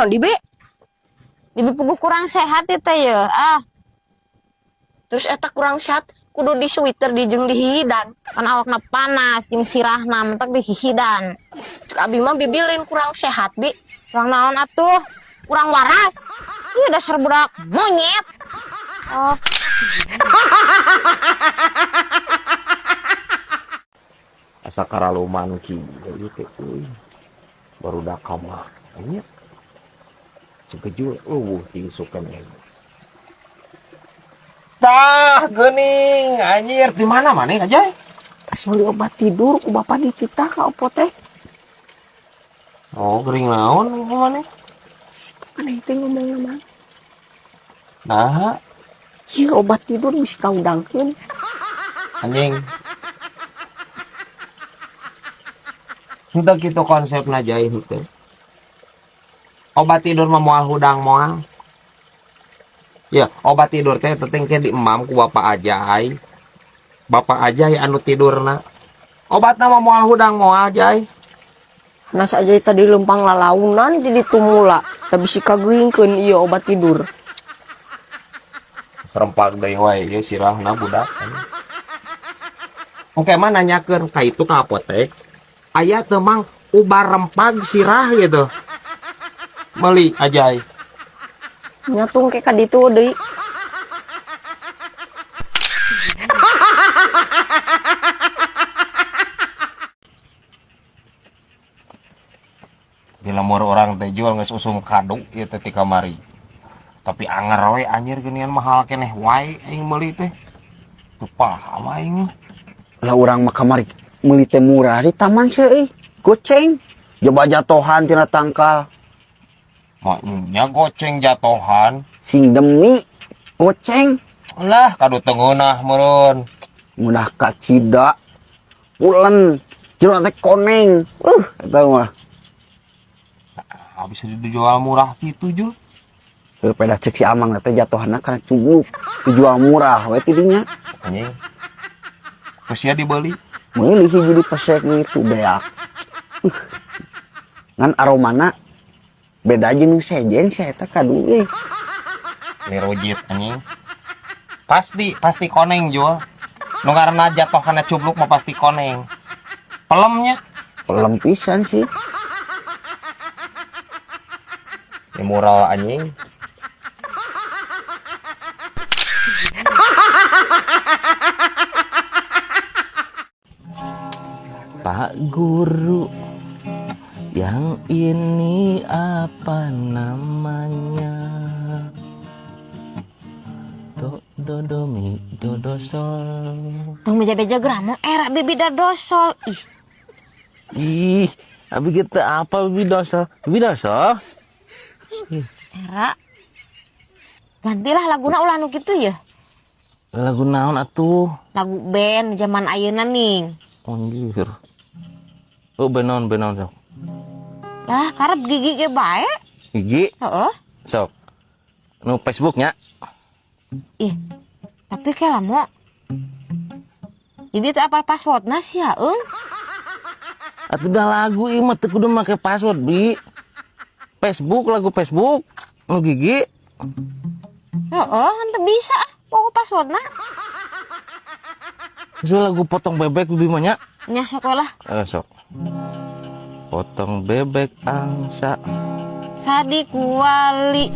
Kunaon di be? Bibi puguh kurang sehat itu ya. Ah, Terus eta kurang sehat kudu di sweater di jeung dihidan. Kan awakna panas jeung sirahna mentak dihihidan. Cek abi mah bibi lain kurang sehat bi. Kurang naon atuh? Kurang waras. Iya dasar budak monyet. Oh, Asa karaluman kieu ieu teh euy. Barudak kamar nya. Sekejul eueuh ti isukan aing. Tah, geuning anjir di mana maneh aja? Tas meuli obat tidur ku bapak dititah ka apotek. Oh, gering naon maneh? Maneh teh ngomongna mah. Nah, Ieu obat tidur bisi kaudangkeun. Anjing. Henteu kitu konsepna jai henteu. Obat tidur mah moal hudang moal. Ya, obat tidur teh penting ke diemam ku bapak Ajai. Bapak Ajai anu tidurna. Obatna mah moal hudang moal jai. Nas aja tadi lempang lalaunan jadi tumula. Da bisi kageuingkeun ieu obat tidur. Serempak deui wae ieu sirahna budak. Oke mah nanyakeun ka itu ka apotek. Aya teu mang ubar rempag sirah gitu. Meuli Ajai. Nyatung ke ka ditu deui. Di lemur orang teh jual geus usum kadu ieu teh ti kamari. Tapi anger we anjir geuningan mahal keneh wae aing meuli teh. Teu paham aing mah. Lah urang mah kamari meuli teh murah di taman seuih. Goceng. Coba jatohan tina tangkal. Maknya goceng jatohan. Sing demi goceng. Lah kadu teu ngeunah meureun. Ngeunah kacida. Pulen. Jero teh koneng. Eta mah. Ah, bisa dijual murah gitu, Jul. Heuh, peda cek si Amang teh jatohanna kana cubuk. Dijual murah we ti dinya. Anjing. Geus sia dibeli. Meuli hiji di pesek gitu beak. Ngan aromana beda jeung nu sejen sia eta kadu euy. Lirujit anjing. Pasti, pasti koneng, Jul. Nu ngaranna jatoh kana cubluk mah pasti koneng. Pelemnya. Pelem pisan sih. Ini mural anjing. Pak Guru, yang ini apa namanya? Do do do mi do do sol. Tong beja-beja geramo era bibi da dosol. Ih, Ih, abi kita apa bibi dosol? Bibi dosol? Era. Gantilah laguna ulah nu kitu ya. Lagu naon atuh? Lagu band zaman ayeuna nih. Anjir. Oh, benon benon sok. Lah, karep gigi ge bae. Gigi? Heeh. Sok. Nu Facebooknya. Ih, tapi kayak lamo. Bibi teh apal passwordna sih ya, eung? Atuh dah lagu ieu mah teu kudu make password, Bi. Facebook, lagu Facebook. Nu gigi. Heeh, henteu bisa ah, pokok passwordna. Terus lagu potong bebek Bibi mah nya. Nya sok we lah. Sok. Potong bebek angsa. Sadi kuali.